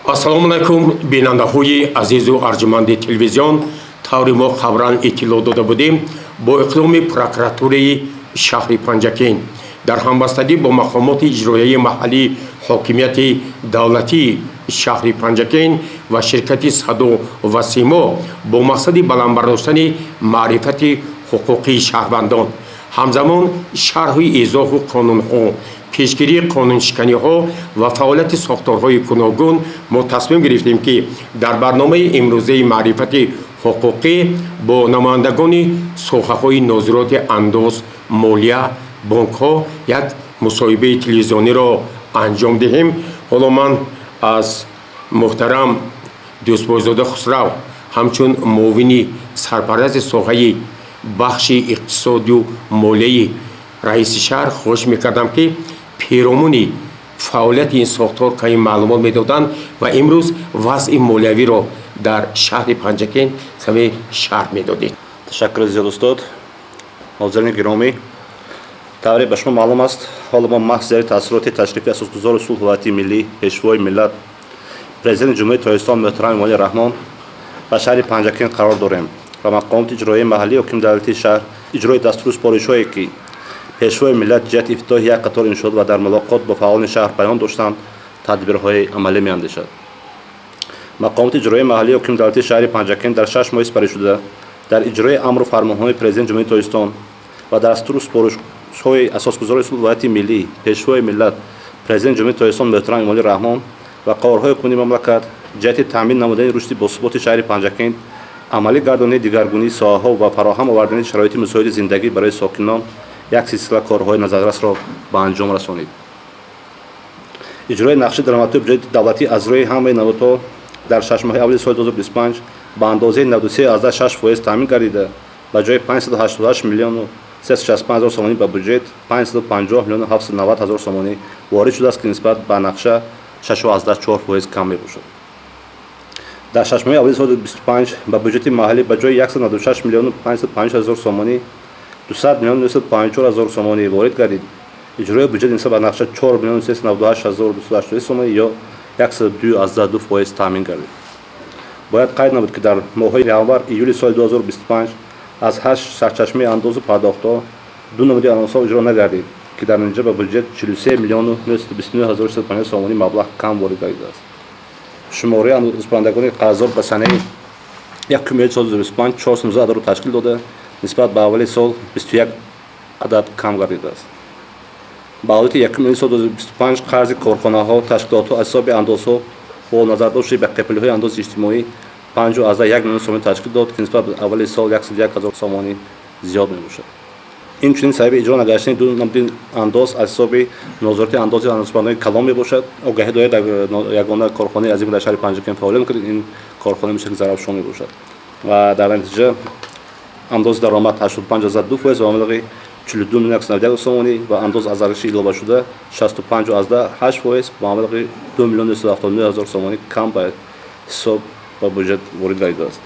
Ассалому алайкум, бинандаҳои азизу арҷуманди телевизион. Тавре мо қаблан иттилоъ дода будем, бо иқдоми прокуратураи шаҳри Панҷакент дар ҳамбастагӣ бо мақомоти иҷроияи маҳаллии ҳокимияти давлатии шаҳри Панҷакент ва ширкати «Садо ва Симо» бо мақсади баланд бардоштани маърифати ҳуқуқии шаҳрвандон, ҳамзамон шарҳу изоҳу қонунҳо, пешгирии қонуншиканиҳо ва фаъолияти сохторҳои гуногун мо тасмим гирифтем, ки дар барномаи имрӯзаи маърифати ҳуқуқӣ бо намояндагони соҳаҳои нозироти андоз, молия, бонкҳо як мусоҳибаи телевизиониро анҷом диҳем. Ҳоло ман аз муҳтарам Дӯстбойзода Хусрав ҳамчун муовини сарпарасти соҳаи бахши иқтисодию молияи раиси шаҳр хоҳиш мекардам, ки перомуни фаъолияти ин сохтор каме маълумот медоданд ва имрӯз вазъи молиявиро дар шаҳри Панҷакент каме шарҳ медодед. Ташаккури зиёд, устод. Ҳозирини гиромӣ, тавре ба шумо маълум аст, ҳоло мо маҳз зери таъсироти ташрифи асосгузори сулҳу ваҳдати миллӣ, Пешвои миллат, Президенти Ҷумҳурии Тоҷикистон муҳтарам Эмомалӣ Раҳмон ба шаҳри Панҷакент қарор дорем ва мақомоти иҷроияи маҳаллии ҳокими давлатии шаҳр иҷрои дастуру супоришҳое, ки Пешвои миллат ҷиҳати ифтитоҳи як қатор иншоот ва дар мулоқот бо фаъолони шаҳр баён доштанд, тадбирҳои амалӣ меандешад. Мақомоти иҷроияи маҳаллии ҳокими давлатии шаҳри Панҷакент дар 6 моҳи сипаришуда дар иҷрои амру фармонҳои Президенти Ҷумҳурии Тоҷикистон ва дастуру супоришҳои асосгузори сулҳу ваҳдати миллӣ, Пешвои миллат, Президенти Ҷумҳурии Тоҷикистон муҳтарам Эмомалӣ Раҳмон ва қарорҳои ҳукумати мамлакат ҷиҳати таъмин намудани рушди босуботи шаҳри Панҷакент, амалӣ гардонии дигаргунии соҳаҳо ва фароҳам овардани шароити мусоиди зиндагӣ барои сокинон як силсила корҳои назаррасро ба анҷом расонид. Иҷрои нақшаи даромадҳои буҷети давлатӣ аз рӯи ҳамаи намудҳо дар 6 моҳаи аввали соли 2025 ба андозаи 93,6% таъмин гардида, ба ҷои 588 миллиону 365 ҳазор сомонӣ ба буҷет 550 миллиону 790 ҳазор сомонӣ ворид шудааст, ки нисбат ба нақша 6,4% кам мебошад. Дар 6 моҳаи аввали соли 2025 ба буҷети маҳаллӣ ба ҷои 196 миллиону 550 ҳазор сомонӣ 200 миллиону 954 ҳазор сомонӣ ворид гардид. Иҷрои буҷет нисбат ба нақша 4 миллиону 398 ҳазору 283 сомонӣ ё 102,2% таъмин гардид. Бояд қайд намуд, ки дар моҳҳои январ июли соли 2025 аз ҳашт сарчашмаи андозу пардохтҳо ду намуди андозҳо иҷро нагардид, ки дар натиҷа ба буҷет 43 миллиону 929 ҳазору 650 сомонӣ маблағ кам ворид гардидааст. Шумораи андозпардозандагони қарздор ба санаи 1 июли соли 2025 419 ададро ташкил дода, нисбат ба аввали сол 21 адад кам гардидааст. Ба ҳолати 1 июли соли 2025 қарзи корхонаҳо, ташкилотҳо аз ҳисоби андозҳо бо назардошти бақепулиҳои андози иҷтимоӣ 5,1 миллион сомонӣ ташкил дод, ки нисбат ба аввали сол 101 ҳазор сомонӣ зиёд мебошад. Инчунин сабаби иҷро нагаштани ду намуди андоз аз ҳисоби нозорати андози андозпардозандагони калон мебошад. Огаҳӣ доред, дар ягона корхонаи азим дар шаҳри Панҷакент фаъолият мекунад, ин корхонаи муштараки «Зарафшон» мебошад ва дар натиҷа андози даромад 85,2% ба маблағи 42 миллион 191 сомонӣ ва андоз аз арзиши иловашуда 65,8% ба маблағи 2 миллион 979 ҳазор сомонӣ кам ба ҳисоб ба буҷет ворид гардидааст.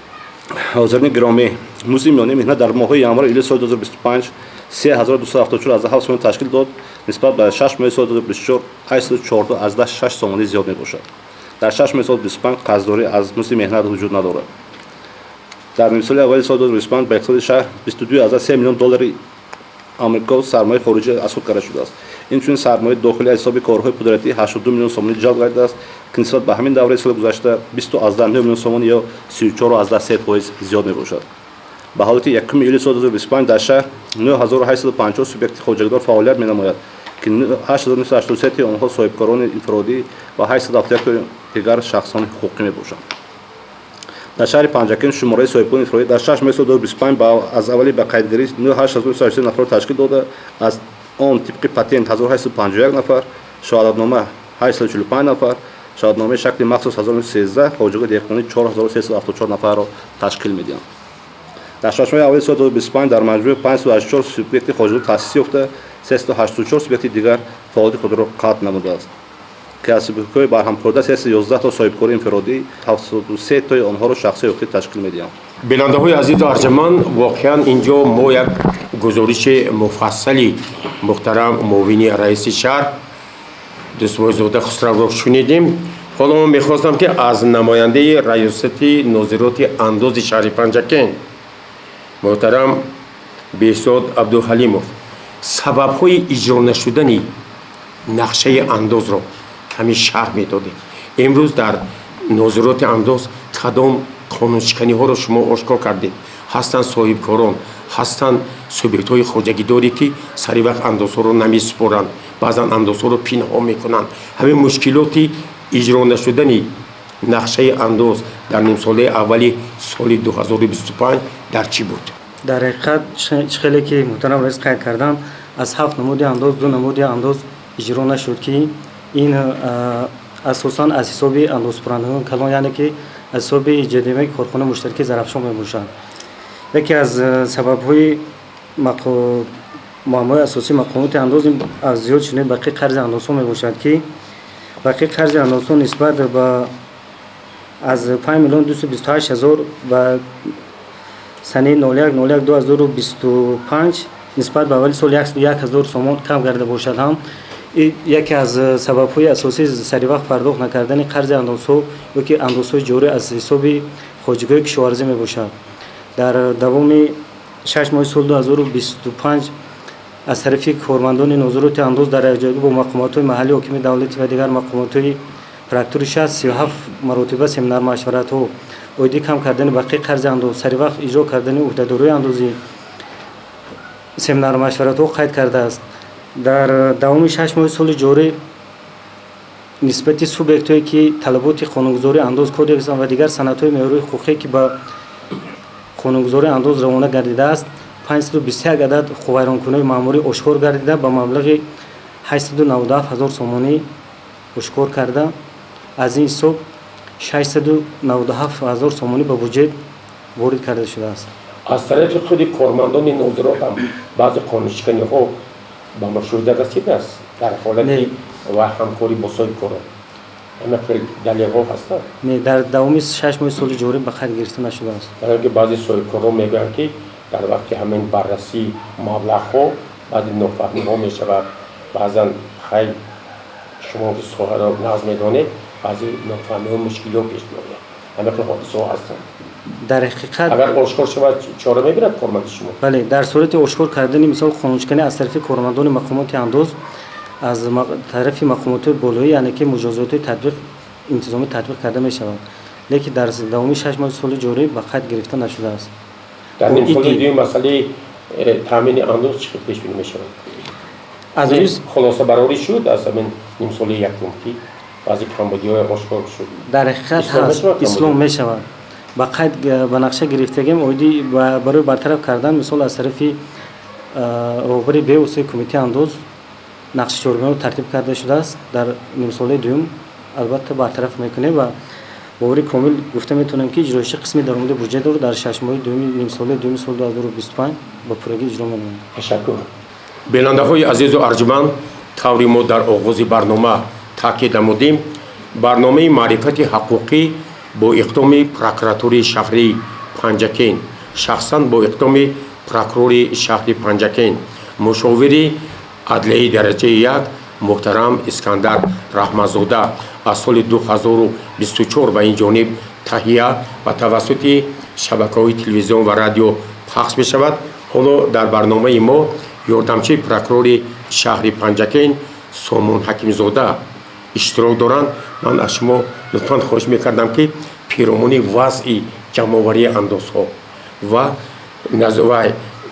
Ҳозирини гиромӣ, музди миёнаи меҳнат дар моҳҳои январ июли соли 2025 3274,7 сомонӣ ташкил дод, нисбат ба 6 моҳи соли 2024 814,6 сомонӣ зиёд мебошад. Дар 6 моҳи соли 2025 қарздорӣ аз музди меҳнат вуҷуд надорад. Дар нимсоли аввали соли 2025 ба иқтисоди шаҳр 22,3 миллион доллари Амрико сармояи хориҷӣ аз худ карда шудааст. Инчунин сармояи дохилӣ аз ҳисоби корҳои пудратӣ 82 миллион сомонӣ ҷалб гардидааст, ки нисбат ба ҳамин давраи соли гузашта 20,9 миллион сомонӣ ё 34,3% зиёд мебошад. Ба ҳолати 1 июли соли 2025 дар шаҳр 9850 субъекти хоҷагидор фаъолият менамояд, ки 8983 онҳо соҳибкорони инфиродӣ ва 871 дигар шахсони ҳуқуқӣ мебошанд. Дар шаҳри Панҷакент шумораи соҳибкорони инфиродӣ дар 6 моҳи соли 2025 аз аввали ба қайдгирӣ 8983 нафарро ташкил дода, аз он тибқи патент 1851 нафар, шаҳодатнома 845 нафар, шаҳодатномаи шакли махсус 1913, хоҷагии деҳқонӣ 4374 нафарро ташкил медиҳанд. Дар 6 моҳи аввали соли 2025 дар маҷмӯъ 584 субъекти хоҷагидор таъсис ёфта, 384 субъекти дигар фаъолияти худро қатъ намудааст, ки аз субъектҳои барҳамхӯрда 311 то соҳибкори инфиродӣ, 73 тои онҳоро шахсҳои ҳуқуқӣ ташкил медиҳанд. Бинандаҳои азизу арҷаманд, воқеан инҷо мо як гузориши муфассали муҳтарам муовини раиси шаҳр Дӯстбойзода Хусравро шунидем. Ҳоло ман мехостам, ки аз намояндаи раёсати нозироти андози шаҳри Панҷакент муҳтарам Беҳзод Абдуҳалимов сабабҳои иҷро нашудани нақшаи андозро каме шарҳ медодем. Имрӯз дар нозироти андоз кадом қонуншиканиҳоро шумо ошкор кардед? Ҳастанд соҳибкорон, ҳастанд субъектҳои хоҷагидоре, ки сари вақт андозҳоро намесупоранд, баъзан андозҳоро пинҳон мекунанд. Ҳамин мушкилоти иҷро нашудани нақшаи андоз дар нимсолаи аввали соли 2025 дар чӣ буд? Дар ҳақиқат, чӣ хеле ки муҳтарам раис қайд карданд, аз ҳафт намуди андоз ду намуди андоз иҷро нашуд, ки ин асосан аз ҳисоби андозсупорандагони калон, яъне ки аз ҳисоби ҷамъияти корхонаи муштараки Зарафшон мебошад. Яке аз сабабҳои муаммои асосии мақомоти андоз аз зиёд шудани бақии қарзи андозҳо мебошад, ки бақии қарзи андозҳо нисбат ба аз 5 миллион 228 ҳазор ба санаи 01.01.2025 нисбат ба аввали сол 101 ҳазор сомон кам карда бошад ҳам, яке аз сабабҳои асосии саривақт пардохт накардани қарзи андозҳо ё ки андозҳои ҷорӣ аз ҳисоби хоҷагиҳои кишоварзӣ мебошад. Дар давоми 6 моҳи соли 2025 аз тарафи кормандони нозироти андоз дар якҷоягӣ бо мақомотҳои маҳаллии ҳокимияти давлатӣ ва дигар мақомотҳои прокуратураи шаҳр 37 маротиба семинар машваратҳо оиди кам кардани бақии қарзи андоз, саривақт иҷро кардани ӯҳдадориҳои андозӣ семинар машваратҳо қайд кардааст. Дар давоми 6 моҳи соли ҷорӣ нисбати субъектҳое, ки талаботи қонунгузории андоз, кодекс ва дигар санадҳои меъёрии ҳуқуқие, ки ба қонунгузории андоз равона гардидааст, 521 адад ҳуқуқвайронкуниҳои маъмурӣ ошкор гардида, ба маблағи 897 ҳазор сомонӣ ошкор карда, аз ин ҳисоб 697 ҳазор сомонӣ ба буҷет ворид карда шудааст. Аз тарафи худи кормандони нозирот ҳам баъзе қонуншиканиҳо ба мушоҳида расидааст дар ҳолати ва ҳамкорӣ бо соҳибкорон? Ҳама хел далелҳо ҳастанд? Не, дар давоми 6 моҳи соли ҷорӣ ба қайд гирифта нашудааст. Барои ки баъзе соҳибкорон мегӯянд, ки дар вақти ҳамин баррасии маблағҳо баъзе нофаҳмиҳо мешавад. Баъзан, хай, шумо ки соҳаро нағз медонед, баъзе нофаҳмиҳо, мушкилиҳо пеш меояд. Ҳама хел ҳодисаҳо ҳастанд. Дар ҳақиқат, агар ошкор шавад, чора мебирад корманди шумо? Бале, дар сурати ошкор кардани, мисол, қонуншиканӣ аз тарафи кормандони мақомоти андоз, аз тарафи мақомотҳои болоӣ, яъне ки муҷозотҳои татбиқ интизомӣ татбиқ карда мешавад, лекин дар давоми 6 моҳи соли ҷорӣ ба қайд гирифта нашудааст. Дар нимсолаи дуюм масъалаи таъмини андоз чӣ хел пешбинӣ мешавад? Аз рӯи хулосабарорӣ шуд аз ҳамин нимсолаи якум, ки баъзе камбудиҳое ошкор шуд? Дар ҳақиқат, ҳаст, ислоҳ мешавад. Ба қайд, ба нақша гирифтагем оиди барои бартараф кардан, мисол, аз тарафи роҳбари бевоситаи кумитаи андоз нақши чорабиниҳо тартиб карда шудааст. Дар нимсолаи дуюм албатта бартараф мекунем ва бовари комил гуфта метавонем, ки иҷроиши қисми даромади буҷетро дар 6 моҳи дуюми нимсолаи дуюми соли 2025 ба пуррагӣ иҷро менамоем. Ташаккур. Бинандаҳои азизу арҷманд, таври мо дар оғози барнома таъкид намудем, барномаи маърифати ҳуқуқӣ бо иқдоми прокуратураи шаҳрии Панҷакент, шахсан бо иқдоми прокурори шаҳри Панҷакент, мушовири адлияи дараҷаи як муҳтарам Искандар Раҳматзода аз соли 2024 ба ин ҷониб таҳия ва тавассути шабакаҳои телевизион ва радио пахш мешавад. Ҳоло дар барномаи мо ёрдамчии прокурори шаҳри Панҷакент Сомон Ҳакимзода иштирок доранд. Ман аз шумо лутфан хоҳиш мекардам, ки пиромуни вазъи ҷамъоварии андозҳо ва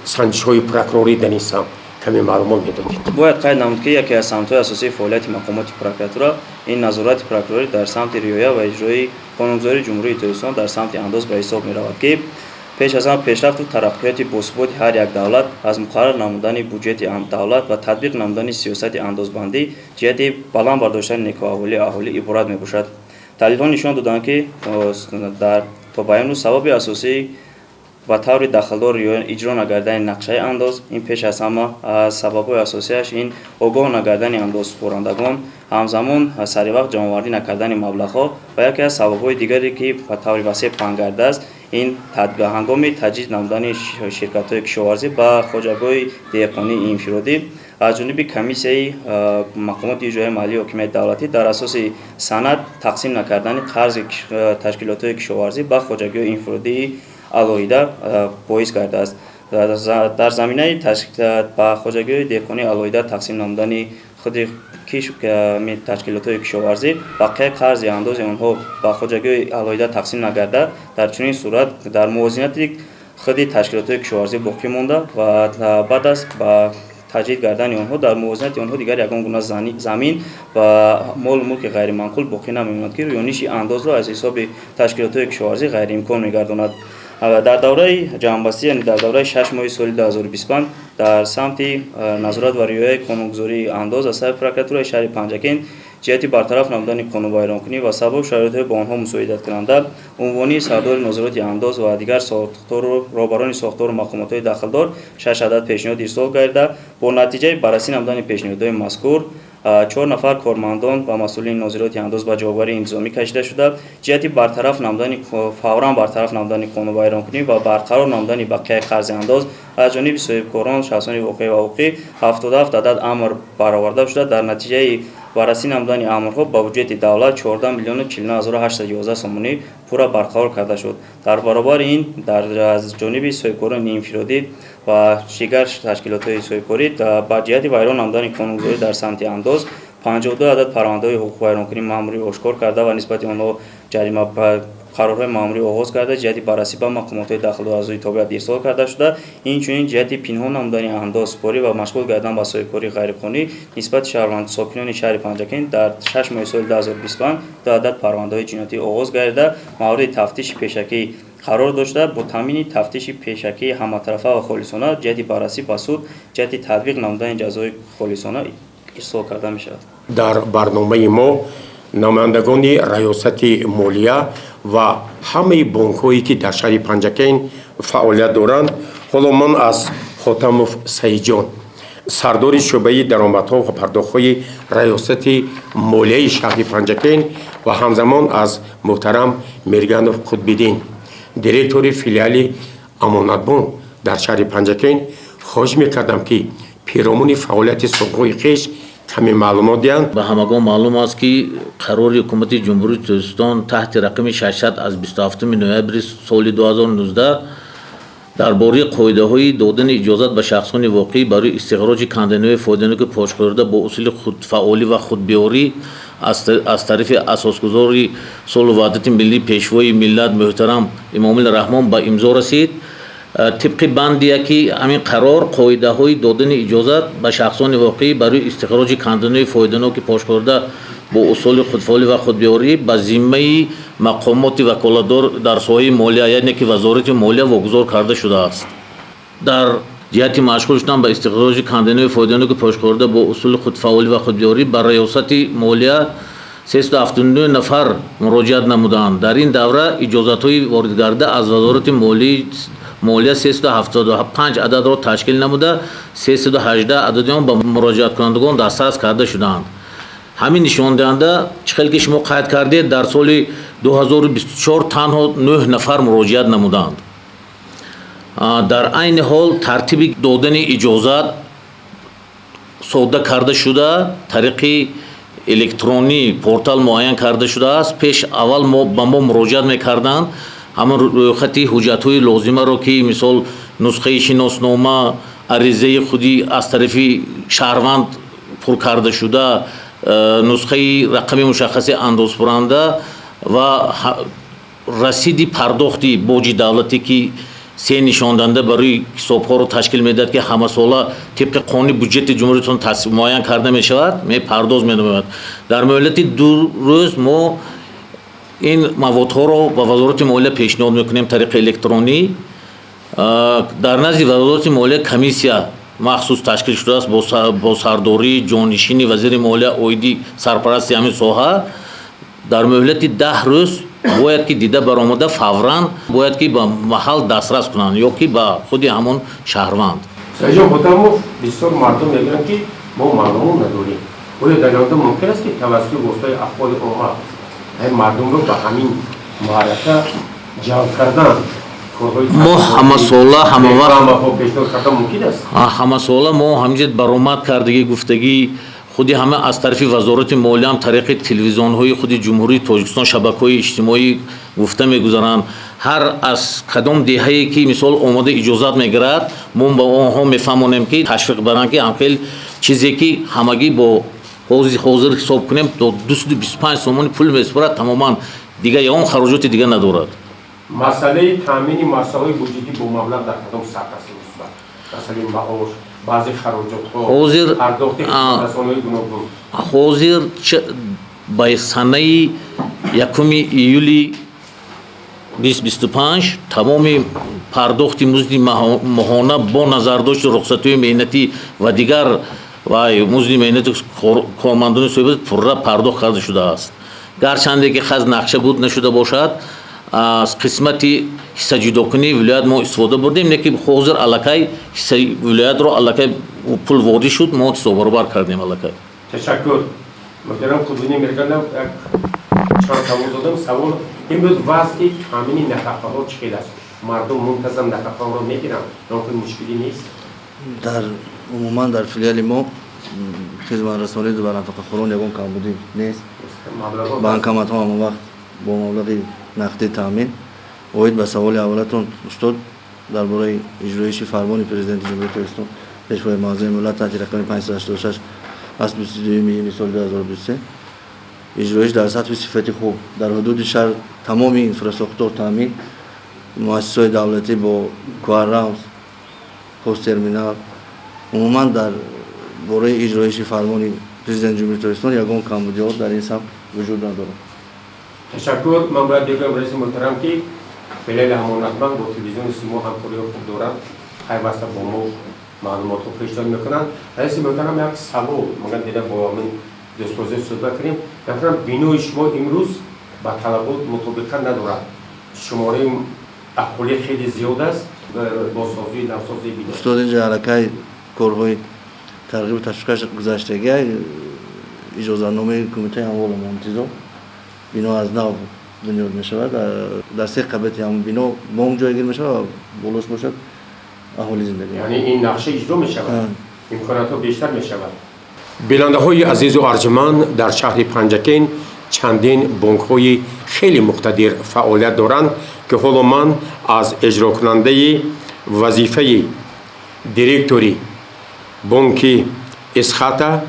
санҷишҳои прокурорӣ дар ин самт каме маълумот медодед. Бояд қайд намуд, ки яке аз самтҳои асосии фаъолияти мақомоти прокуратура ин назорати прокурорӣ дар самти риоя ва иҷрои қонунгузории Ҷумҳурии Тоҷикистон дар самти андоз ба ҳисоб меравад, ки пеш аз ҳама пешрафту тараққиёти босуботи ҳар як давлат аз муқаррар намудани буҷети давлат ва татбиқ намудани сиёсати андозбандӣ ҷиҳати баланд бардоштани некӯаҳволии аҳолӣ иборат мебошад. Таҳлилҳо нишон доданд, ки дар то ба имрӯз сабаби асосии ба таври дахлдор иҷро нагардани нақшаи андоз ин пеш аз ҳама аз сабабҳои асосиаш ин огоҳ нагардани андозсупорандагон, ҳамзамон саривақт ҷамъовардӣ накардани маблағҳо ва яке аз сабабҳои дигаре, ки ба таври васеъ паҳн гардааст, ин ҳангоми таҷдид намудани ширкатҳои кишоварзӣ ба хоҷагиҳои деҳқонии инфиродӣ. Аз ҷониби комиссияи мақомоти иҷроияи маҳаллии ҳокимияти давлатӣ дар асоси санад тақсим накардани қарзи ташкилотҳои кишоварзӣ ба хоҷагиҳои инфиродии алоҳида боис гардааст. Дар заминаи ба хоҷагиҳои деҳқонии алоҳида тақсим намудани худи ташкилотҳои кишоварзӣ, бақияи қарзи андози онҳо ба хоҷагиҳои алоҳида тақсим нагардад, дар чунин сурат дар мувозинати худи ташкилотҳои кишоварзӣ боқӣ монда ва баъд аз ба таҷдид гардани онҳо дар мувозинати онҳо дигар ягон гуна замин ва молу мулки ғайриманқул боқӣ намемонад, ки рӯёниши андозро аз ҳисоби ташкилотҳои кишоварзӣ ғайриимкон мегардонад. Дар давраи ҷамъбастӣ, яъне дар давраи 6 моҳи соли 2025, дар самти назорат ва риояи қонунгузории андоз аз тарафи прокуратураи шаҳри Панҷакент ҷиҳати бартараф намудани қонунвайронкунӣ ва сабаб шароитҳои ба онҳо мусоидаткунанда унвони сардори назорати андоз ва дигар сохтору роҳбарони сохтору мақомотҳои дахлдор 6 адад пешниҳод ирсол гардида, бо натиҷаи баррасӣ намудани пешниҳодҳои мазкур 4 нафар кормандон ва масъулини нозироти андоз ба ҷавобгарии интизомӣ кашида шуда, ҷиҳати бартараф намудани фавран бартараф намудани қонунвайронкунӣ ва барқарор намудани бақияи қарзи андоз аз ҷониби соҳибкорон, шахсони воқеӣ ва ҳуқуқӣ 77 адад амр бароварда шуда, дар натиҷаи баррасӣ намудани амрҳо ба буҷети давлат 14 миллиону 49 811 сомонӣ пурра барқарор карда шуд. Дар баробари ин, дар аз ҷониби соҳибкорони инфиродӣ ва дигар ташкилотҳои соҳибкорӣ ба ҷиҳати вайрон намудани қонунгузорӣ дар самти андоз 52 адад парвандаҳои ҳуқуқвайронкунии маъмурӣ ошкор карда ва нисбати онҳо ҷарима қарорҳои маъмурӣ оғоз карда, ҷиҳати баррасӣ ба мақомотҳои дахлдор аз рӯи тобеият ирсол карда шуда. Инчунин, ҷиҳати пинҳон намудани андозсупорӣ ва машғул гардан ба соҳибкории ғайриқонунӣ нисбати шаҳрванд сокинони шаҳри Панҷакент дар 6 моҳи соли 2025 ду адад парвандаҳои ҷиноятӣ оғоз гардида, мавриди тафтиши пешакӣ қарор дошта, бо таъмини тафтиши пешакии ҳаматарафа ва холисона ҷиҳати баррасӣ ба суд ҷиҳати татбиқ намудани ҷазои холисона ирсол карда мешавад. Дар барномаи мо намояндагони раёсати молия ва ҳамаи бонкҳое, ки дар шаҳри Панҷакент фаъолият доранд. Ҳоло ман аз Хотамов Саидҷон, сардори шӯъбаи даромадҳо ва пардохтҳои раёсати молияи шаҳри Панҷакент, ва ҳамзамон аз муҳтарам Мирганов Қутбиддин, директори филиали Амонатбонк дар шаҳри Панҷакент, хоҳиш мекардам, ки пиромуни фаъолияти соҳаҳои хеш каме маълумот диҳанд. Ба ҳамагон маълум аст, ки қарори Ҳукумати Ҷумҳурии Тоҷикистон таҳти рақами 600 аз 27 ноябри соли 2019 дар бораи қоидаҳои додани иҷозат ба шахсони воқеӣ барои истихроҷи канданиҳои фоиданоки пошхӯрда бо усули худфаъолӣ ва худбиёрӣ аз тарафи асосгузори сулҳу ваҳдати миллӣ, Пешвои миллат муҳтарам Эмомалӣ Раҳмон ба имзо расид. Тибқи банди яки ҳамин қарор, қоидаҳои додани иҷозат ба шахсони воқеӣ барои истихроҷи канданиҳои фоиданоки пошхӯрда бо усули худфаъолӣ ва худбиёрӣ ба зиммаи мақомоти ваколатдор дар соҳаи молия, яъне ки Вазорати молия, вогузор карда шудааст. Дар ҷиҳати машғул шудан ба истихроҷи канданиҳои фоиданоки пошхӯрда бо усули худфаъолӣ ва худбиёрӣ ба раёсати молия 379 нафар муроҷиат намуданд. Дар ин давра иҷозатҳои воридгарда аз Вазорати молия 375 ададро ташкил намуда, 318 адади он ба муроҷиаткунандагон дастрас карда шуданд. Ҳамин нишондиҳанда, чӣ хел ки шумо қайд кардед, дар соли 2024 танҳо 9 нафар муроҷиат намуданд. Дар айни ҳол тартиби додани иҷозат содда карда шуда, тариқи электронӣ портал муайян карда шудааст. Пеш аввал ба мо муроҷиат мекарданд, ҳамон рӯйхати ҳуҷҷатҳои лозимаро, ки мисол нусхаи шиноснома, аризаи худи аз тарафи шаҳрванд пур карда шуда, нусхаи рақами мушаххаси андозпуранда ва расиди пардохти боҷи давлатӣ, ки се нишондиҳанда барои ҳисобҳоро ташкил медиҳад, ки ҳамасола тибқи қонуни буҷети Ҷумҳурии Тоҷикистон муайян карда мешавад, мепардоз менамояд. Дар муҳлати 2 рӯз мо ин маводҳоро ба Вазорати молия пешниҳод мекунем тариқи электронӣ. Дар назди Вазорати молия комиссия махсус ташкил шудааст бо сардории ҷонишини вазири молия оиди сарпарасти ҳамин соҳа. Дар муҳлати 10 рӯз бояд ки дида баромада, фавран бояд ки ба маҳал дастрас кунанд ё ки ба худи ҳамон шаҳрванд. Саидҷон Хотамов, бисёр мардум мегӯянд, ки мо маълумот надорем. Оё дар оянда мумкин аст, ки тавассути воситаи ахбори омма ҳамин мардумро ба ҳамин маърака ҷалб кардан Мо ҳамасола ҳамавақт пешниҳод кардан мумкин аст. Ҳамасола мо ҳаминҷо баромад кардагӣ, гуфтагӣ, худи ҳама аз тарафи Вазорати молияам тариқи телевизионҳои худи Ҷумҳурии Тоҷикистон, шабакаҳои иҷтимоӣ гуфта мегузаранд. Ҳар аз кадом деҳае ки мисол омода иҷозат мегирад, мо ба онҳо мефаҳмонем, ки ташвиқ баранд, ки ҳамхел чизе ки ҳамагӣ бо ҳозир ҳисоб кунем, то 225 сомони пул месупорад, тамоман дигар ягон хароҷоти дига надорад. Масъалаи таъмини муассисаҳои буҷетӣ бо маблағ дар кадом сатҳ аст? Масъалаи маош, баъзе хароҷотҳо, пардохти хизматрасониҳои гуногун. Ҳозир ба санаи 1 июли 2025 тамоми пардохти музди моҳона бо назардошти рухсатҳои меҳнатӣ ва дигар ва музди меҳнати кормандони соҳиба пурра пардохт карда шудааст. Гарчанде ки хаз нақша буд нашуда бошад, аз қисмати ҳиссаҷудокунии вилоят мо истифода бурдем, лекин ҳозир аллакай ҳиссаи вилоятро аллакай пул ворид шуд, мо ҳисоббаробар кардем аллакай. Ташаккур, муҳтарам Қудвини Миргалов. Як чанд савол додам. Савол имрӯз вазъи таъмини нафақаҳо чӣ хел аст? Мардум мунтазам нафақаҳоро мегиранд ё ки мушкилӣ нест? Дар умуман дар филиали мо хизматрасонӣ ба нафақахӯрон ягон камбудӣ нест. Банкоматҳо ҳамон вақт бо маблағи нақдӣ таъмин. Оид ба саволи аввалатон, устод, дар бораи иҷроиши фармони Президенти Ҷумҳурии Тоҷикистон, Пешвои муаззами миллат, таҳти рақами 586 аз 22 июни соли 2023, иҷроиш дар сатҳи сифати хуб, дар ҳудуди шаҳр тамоми инфрасохтор таъмин, муассисаҳои давлатӣ бо QR-рамз, посттерминал. Умуман дар бораи иҷроиши фармони Президенти Ҷумҳурии Тоҷикистон ягон камбудиҳо дар ин самт вуҷуд надорад. Ташаккур. Ман бояд бигӯям, раиси муҳтарам, ки филиали Амонатбанк бо телевизиони Симо ҳамкориҳо хуб дорад, пайваста бо мо маълумотҳо пешниҳод мекунанд. Раиси муҳтарам, як савол магар дида бо ҳамин дӯстбозӣ суҳбат кунем. Нафарам, бинои шумо имрӯз ба талабот мутобиқат надорад, шумораи аҳолӣ хеле зиёд аст, бозсозии навсозии бино? Устод, инҷа аллакай корҳои тарғибу ташвиқаш гузаштагия, иҷозатномаи Кумитаи амволу муҳитизо, бино аз нав бунёд мешавад. Дар се қабати ҳамон бино бонк ҷойгир мешавад ва болош бошад аҳолӣ зиндагӣ. Яъне ин нақша иҷро мешавад, имконотҳо бештар мешавад. Бинандаҳои азизу арҷуманд, дар шаҳри Панҷакент чандин бонкҳои хеле муқтадир фаъолият доранд, ки ҳоло ман аз иҷрокунандаи вазифаи директори бонки Эсхата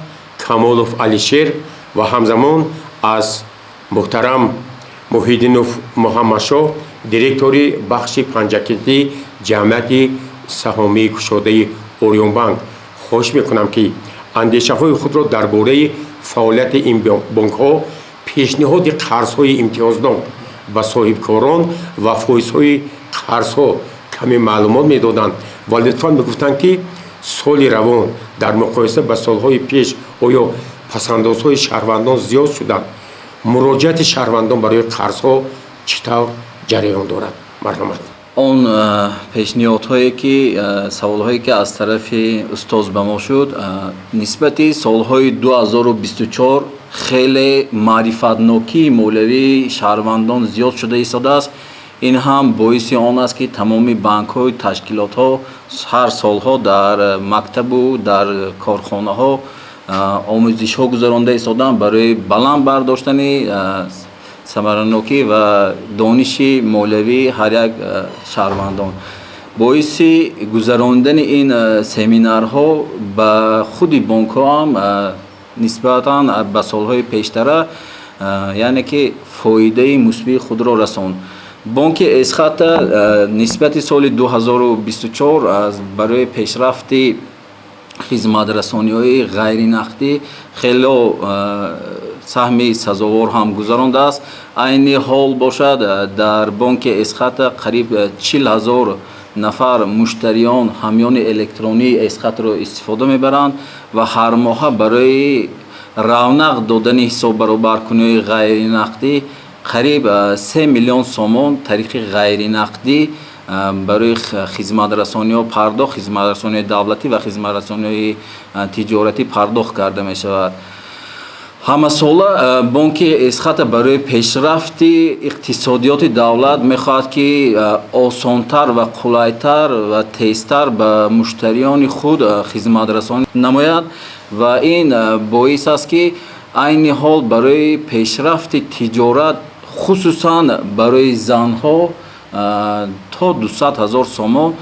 Камолов Алишер ва ҳамзамон аз муҳтарам Муҳиддинов Муҳаммадшоҳ, директори бахши Панҷакентӣ ҷамъияти саҳомии кушодаи Ориёнбанк, хоҳиш мекунам, ки андешаҳои худро дар бораи фаъолияти ин бонкҳо, пешниҳоди қарзҳои имтиёзнок ба соҳибкорон ва фоизҳои қарзҳо каме маълумот медоданд ва лутфан мегуфтанд, ки соли равон дар муқоиса ба солҳои пеш оё пасандозҳои шаҳрвандон зиёд шуданд, муроҷиати шаҳрвандон барои қарзҳо чӣ тавр ҷараён дорад. Марҳамат. Он пешниҳодҳое ки, саволҳое ки аз тарафи устоз ба мо шуд, нисбати солҳои 2024 хеле маърифатнокии молиявии шаҳрвандон зиёд шуда истодааст. Ин ҳам боиси он аст, ки тамоми банкҳои ташкилотҳо ҳар солҳо дар мактабу дар корхонаҳо омӯзишҳо гузаронда истодаанд барои баланд бардоштани самаранокӣ ва дониши молиявии ҳар як шаҳрвандон. Боиси гузарондани ин семинарҳо ба худи бонкҳо ҳам нисбатан ба солҳои пештара, яъне ки фоидаи мусбии худро расонд. Бонки Эсхата нисбати соли 2024 барои пешрафти хизматрасониҳои ғайринақдӣ хело саҳми сазовор ҳам гузарондааст. Айни ҳол бошад, дар бонки Эсхата қариб 40 000 нафар муштариён ҳамёни электронии Эсхатро истифода мебаранд ва ҳар моҳа барои равнақ додани ҳисоббаробаркуниҳои ғайринақдӣ қариб 3 миллион сомон тариқи ғайринақдӣ барои хизматрасониҳо пардохт, хизматрасониҳои давлатӣ ва хизматрасониҳои тиҷоратӣ пардохт карда мешавад. Ҳамасола бонки Эсхата барои пешрафти иқтисодиёти давлат мехоҳад, ки осонтар ва қулайтар ва тезтар ба муштариёни худ хизматрасонӣ намояд ва ин боис аст, ки айни ҳол барои пешрафти тиҷорат, хусусан барои занҳо, то 200 ҳазор сомон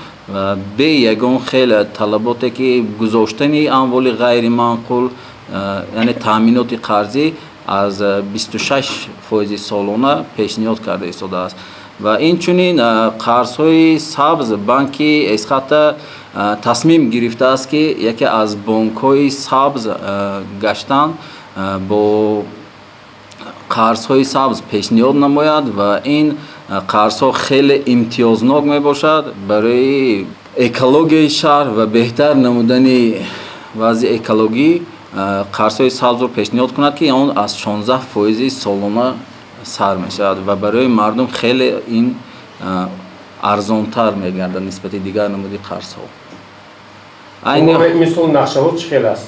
бе ягон хел талаботе, ки гузоштани амволи ғайриманқул, яъне таъминоти қарзӣ аз 26 фоизи солона пешниҳод карда истодааст. Ва инчунин қарзҳои сабз. Банки Эсхата тасмим гирифтааст, ки яке аз бонкҳои сабз гаштан, бо қарзҳои сабз пешниҳод намояд ва ин қарзҳо хеле имтиёзнок мебошад барои экологияи шаҳр ва беҳтар намудани вазъи экологӣ. Қарзҳои сабзро пешниҳод кунад, ки он аз 16 фоизи солона сар мешавад ва барои мардум хеле ин арзонтар мегардад нисбати дигар намуди қарзҳо. Мисол, нақшаҳо чӣ хел аст?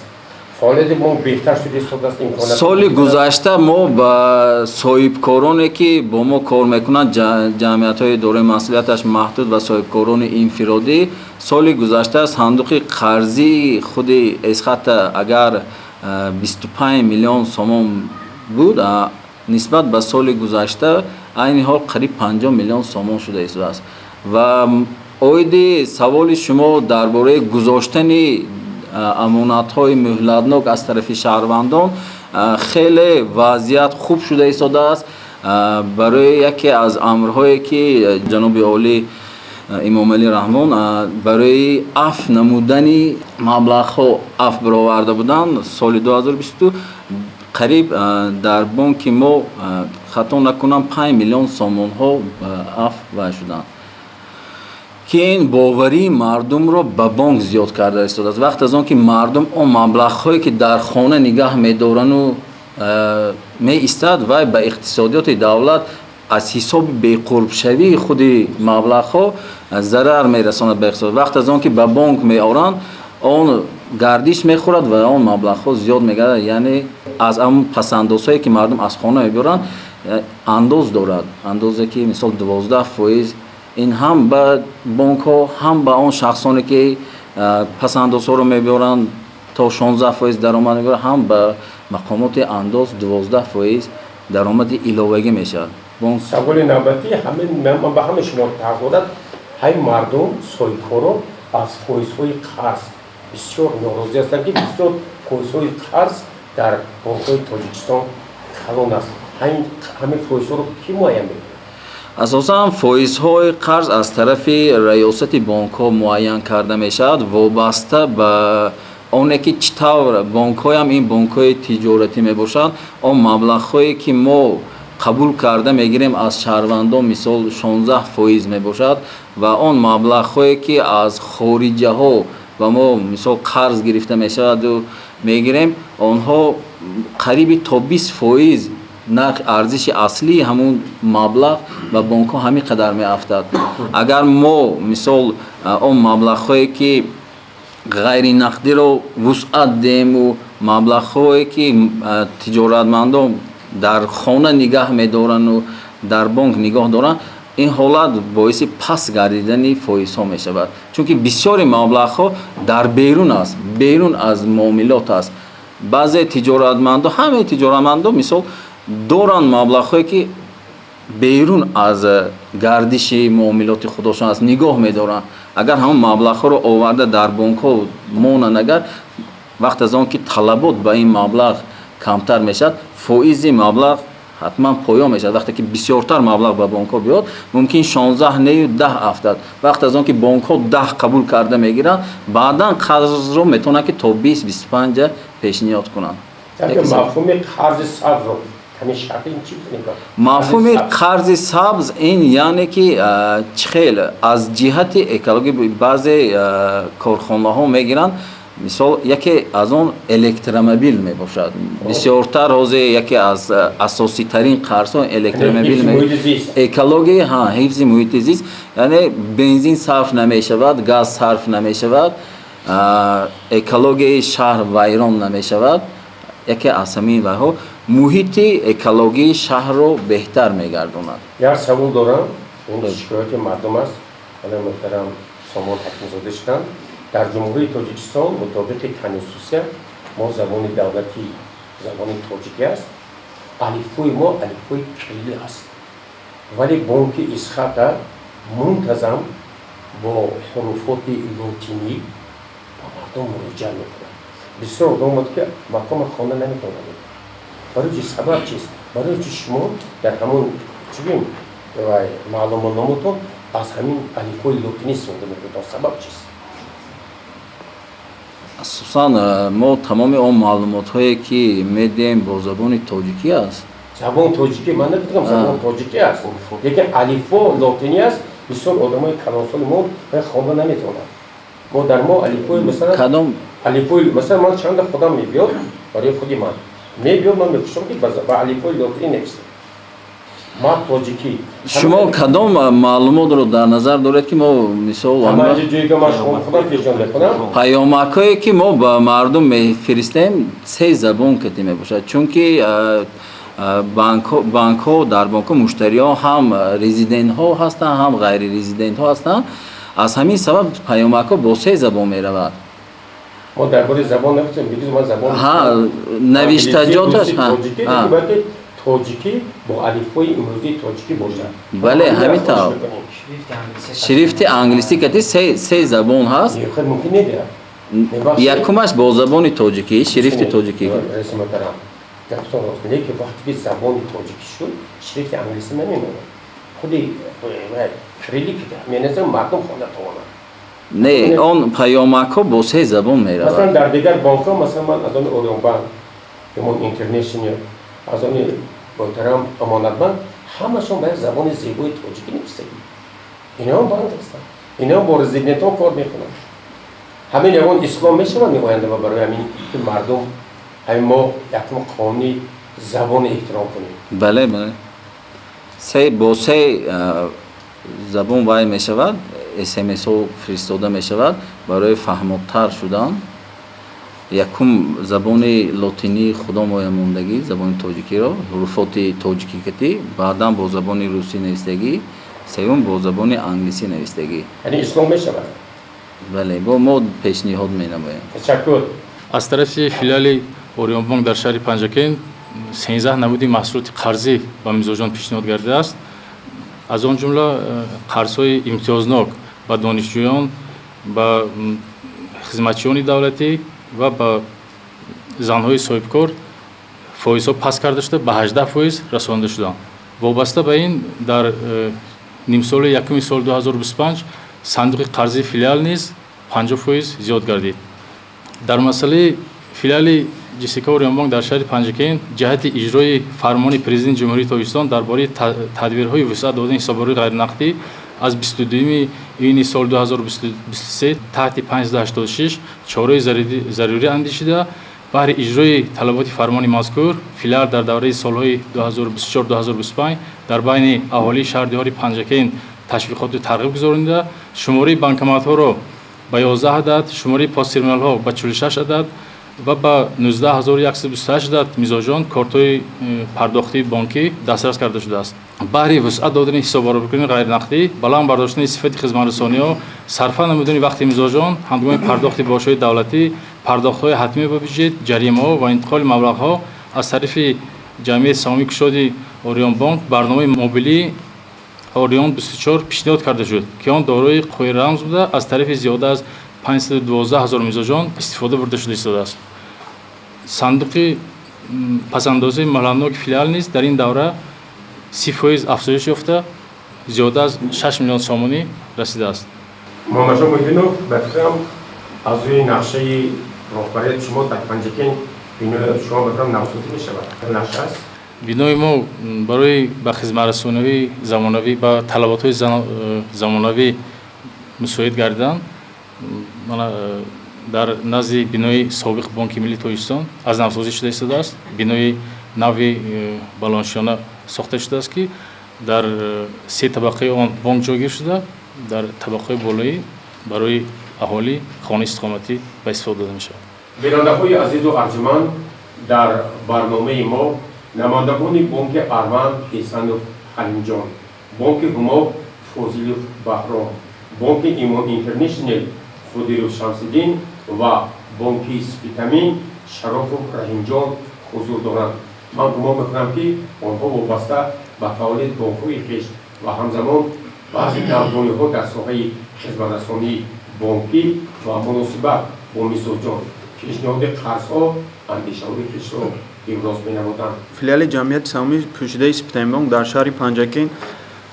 Фаъолияти бонк беҳтар шуда истодааст, имконият? Соли гузашта мо ба соҳибкороне, ки бо мо кор мекунанд, ҷамъиятҳои дорои масъулияташ маҳдуд ва соҳибкорони инфиродӣ, соли гузашта сандуқи қарзии худи Эсхата агар 25 миллион сомон буд, нисбат ба соли гузашта айни ҳол қариб 50 миллион сомон шуда истодааст. Ва оиди саволи шумо дар бораи гузоштани амонатҳои муҳлатнок аз тарафи шаҳрвандон, хеле вазъият хуб шуда истодааст. Барои яке аз амрҳое, ки ҷаноби олӣ Имомалӣ Раҳмон барои афв намудани маблағҳо афв бароварда буданд соли 2022, қариб дар бонки мо, хато накунам, 5 миллион сомонҳо афв вай шуданд, ки ин боварии мардумро ба бонк зиёд карда истодааст. Вақт аз он ки мардум он маблағҳое, ки дар хона нигаҳ медорану меистад, вай ба иқтисодиёти давлат аз ҳисоби беқурбшавии худи маблағҳо зарар мерасонад ба иқтисод. Вақт аз он ки ба бонк меоранд, он гардиш мехӯрад ва он маблағҳо зиёд мегардад. Яъне аз ҳамон пасандозҳое, ки мардум аз хона мебиёранд, андоз дорад, андозе ки мисол 12%. Ин ҳам ба бонкҳо, ҳам ба он шахсоне, ки пасандозҳоро мебиёранд, то 16% даромад мебиёранд, ҳам ба мақомоти андоз 12% даромади иловагӣ мешавад. Саволи навбатӣ ман ба ҳамаи шумо тааллуқ дорад. Ҳай, мардум, соҳибкоро аз фоизҳои қарз бисёр норозӣ ҳастанд, ки бисёр фоизҳои қарз дар бонкҳои Тоҷикистон калон аст. Ҳамин фоизҳоро кӣ муайян мекунад? Асосан фоизҳои қарз аз тарафи раёсати бонкҳо муайян карда мешавад, вобаста ба оне ки чӣ тавр бонкҳоям ин бонкҳои тиҷоратӣ мебошанд. Он маблағҳое, ки мо қабул карда мегирем аз шаҳрвандон, мисол 16% мебошад ва он маблағҳое, ки аз хориҷаҳо ба мо мисол қарз гирифта мешаваду мегирем, онҳо қариби то 20% нарх арзиши аслии ҳамун маблағ ба бонкҳо ҳамин қадар меафтад. Агар мо мисол он маблағҳое, ки ғайринақдиро вусъат диҳему маблағҳое, ки тиҷоратмандон дар хона нигаҳ медорану дар бонк нигоҳ доранд, ин ҳолат боиси паст гардидани фоизҳо мешавад, чунки бисёри маблағҳо дар берун аст, берун аз муомилот аст. Баъзе тиҷоратмандо, ҳамаи тиҷоратмандо мисол доранд маблағҳое, ки берун аз гардиши муомилоти худошон аст, нигоҳ медоранд. Агар ҳамон маблағҳоро оварда дар бонкҳо монанд, агар вақт аз он ки талабот ба ин маблағ камтар мешавад, фоизи маблағ ҳатман поён мешавад. Вақте ки бисёртар маблағ ба бонкҳо биёд, мумкин 16 нею 10 афтад. Вақт аз он ки бонкҳо 10 қабул карда мегиранд, баъдан қарзро метавонанд, ки то 20, 25 пешниҳод кунанд. Мафҳуми қарзи сабзро ҳамин шарти ин чӣ? Мафҳуми қарзи сабз ин яъне ки чӣ хел аз ҷиҳати экологӣ баъзе корхонаҳо мегиранд. Мисол, яке аз он электромобил мебошад. Бисёртар ҳозир яке аз асоситарин қарзҳо электромобил, экология, ҳа, ҳифзи муҳити зист, яъне бензин сарф намешавад, газ сарф намешавад, экологияи шаҳр вайрон намешавад. Яке аз ҳамин вайҳо муҳити экологии шаҳрро беҳтар мегардонад. Як савол дорам, ин шикояти мардум аст. Ҳала муҳтарам Сомон Ҳакимзода шуданд. Дар Ҷумҳурии Тоҷикистон мутобиқи конститутсия мо забони давлатӣ забони тоҷикӣ аст, алифбои мо алифбои кириллӣ аст, вале бонки Исхата мунтазам бо ҳуруфоти лотинӣ ба мардум муроҷиат мекунад. Бисёр одам омад, ки мақома хонда наметавонад. Барои чи, сабаб чист? Барои чи шумо дар ҳамон чӣ гӯем маълумотноматон аз ҳамин алифбои лотинӣ истифода мекунед? Сабаб чист? Асосан мо тамоми он маълумотҳое ки медиҳем, бо забони тоҷикӣ аст. Забони тоҷикӣ ман намедонам, забони тоҷикӣ аст, лекин алифбо лотинӣ аст. Бисёр одамои калонсоли мо хонда наметавонанд. Мо дар мо алифбои, масалан, кадом? Алифбои, масалан, ман чанда худам мебиёд, барои худи ман мебиёд, ман мепурсам, ки ба алифбои лотинӣ нависем, ман тоҷикӣ. Шумо кадом маълумотро дар назар доред, ки мо, мисол? Ҷойга ман шумо худам пешниҳод мекунам. Паёмакҳое ки мо ба мардум мефиристем, се забон кати мебошад, чунки банкҳо, дар бонкҳо муштариҳо ҳам резидентҳо ҳастанд, ҳам ғайрирезидентҳо ҳастанд. Аз ҳамин сабаб паёмакҳо бо се забон меравад. Мо дар бораи забон нагуфтем, бигиз ман забон. Ҳа, навиштаҷоташ. Тоҷикӣ бо алифбои имрӯзии тоҷикӣ бошад. Бале, ҳамин тавр, шрифти англисӣ кати се забон ҳаст. Мумкин недиҳад. Якумаш бо забони тоҷикӣ, шрифти тоҷикӣ. Гапатон рост, лекин вақте ки забони тоҷикӣ шуд, шрифти англисӣ намемонад, худи кириллик меназам, мардум хонда тавонад. Не, он паёмакҳо бо се забон меравад. Масалан, дар дигар бонкҳо, масалан, ман аз они Ориёнбанк, ҳамон Интернешнал, аз они муҳтарам Амонатбанк, ҳамашон ба як забони зебои тоҷикӣ нависагӣ. Иноам банк ҳастанд, иноам бо резидентҳо кор мекунанд. Ҳамин ягон ислом мешавад меоянда барои ҳамин ки мардум, ҳамин мо якум қонуни забони эҳтиром кунем. Бале, се бо се забон вай мешавад, смсҳо фиристода мешавад барои фаҳмотар шудан. Якум забони лотинии худомоя мондагӣ, забони тоҷикиро ҳуруфоти тоҷикӣ катӣ, баъдан бо забони русӣ навистагӣ, сеюм бо забони англисӣ навистагӣ. Яъне ислом мешавад? Бале, бо мо пешниҳод менамоем. Ташаккур. Аз тарафи филиали Ориёнбонк дар шаҳри Панҷакент 13 намуди маҳсулоти қарзӣ ба мизоҷон пешниҳод гардидааст, аз он ҷумла қарзҳои имтиёзнок ба донишҷӯён, ба хизматчиёни давлатӣ ва ба занҳои соҳибкор фоизҳо паст карда шуда, ба 18% расонида шуданд. Вобаста ба ин, дар нимсоли якуми соли 2025 сандуқи қарзии филиал низ 50% зиёд гардид. Дар масъалаи филиали ҶСК Ориёнбонк дар шаҳри Панҷакент, ҷиҳати иҷрои фармони Президенти Ҷумҳурии Тоҷикистон дар бораи тадбирҳои вусъат додани ҳисоббарории ғайринақдӣ аз 22 июни соли 2023 таҳти 586 чораҳои зарурӣ андешида, баҳри иҷрои талаботи фармони мазкур филиал дар давраи солҳои 2024-2025 дар байни аҳолии шаҳр диёри Панҷакент ташвиқоту тарғиб гузаронида, шумораи банкоматҳоро ба 11 адад, шумораи посттерминалҳо ба 46 адад ва ба 19 128 адад мизоҷон кортҳои пардохтии бонкӣ дастрас карда шудааст. Баҳри вусъат додани ҳисоббаробаркунии ғайринақдӣ, баланд бардоштани сифати хизматрасониҳо, сарфа намудани вақти мизоҷон ҳангоми пардохти боҷҳои давлатӣ, пардохтҳои ҳатмӣ ба бюҷет, ҷаримаҳо ва интиқоли маблағҳо, аз тарафи Ҷамъияти саҳомии кушоди Ориёнбонк барномаи мобилии Ориён 24 пешниҳод карда шуд, ки он дорои қувваи рамз буда, аз тарафи зиёда аз 512 ҳазор мизоҷон истифода бурда шуда истодааст. Сандуқи пасандозии маблағноки филиал низ дар ин давра 30% афзоиш ёфта, зиёда аз 6 миллион сомонӣ расидааст. Муҳаммадшоҳ Муҳиддинов, ба фикрам, аз рӯи нақшаи роҳбарияти шумо дар Панҷакент бинои шумо, ба фикрам, навсозӣ мешавад. Нақша аст? Бинои мо барои ба хизматрасониҳои замонавӣ, ба талаботҳои замонавӣ мусоид гардан, дар назди бинои собиқ Бонки Миллии Тоҷикистон аз навсозӣ шуда истодааст. Бинои нави баландшиёна сохта шудааст, ки дар се табақаи он бонк ҷойгир шуда, дар табақаҳои болоӣ барои аҳолӣ хонаи истиқоматӣ ба истифода дода мешавад. Бинандаҳои азизу арҷуманд. Дар барномаи мо намояндагони бонки Арванд Ҳесанов Ҳалимҷон, бонки Ҳумо Фозилов Баҳром, бонки Имон Интернешнл Қодиров Шамсиддин ва бонки Спитамин Шарофов Раҳимҷон ҳузур доранд. Ман гумон мекунам, ки онҳо вобаста ба фаъолияти бонкҳои хеш ва ҳамзамон баъзе навгониҳо дар соҳаи хизматрасонии бонкӣ ва муносибат бо мизоҷон, пешниҳоди қарзҳо андешаҳои хешро иброз менамуданд. Филиали ҷамъияти саҳомии пӯшидаи Спитаминбонк дар шаҳри Панҷакент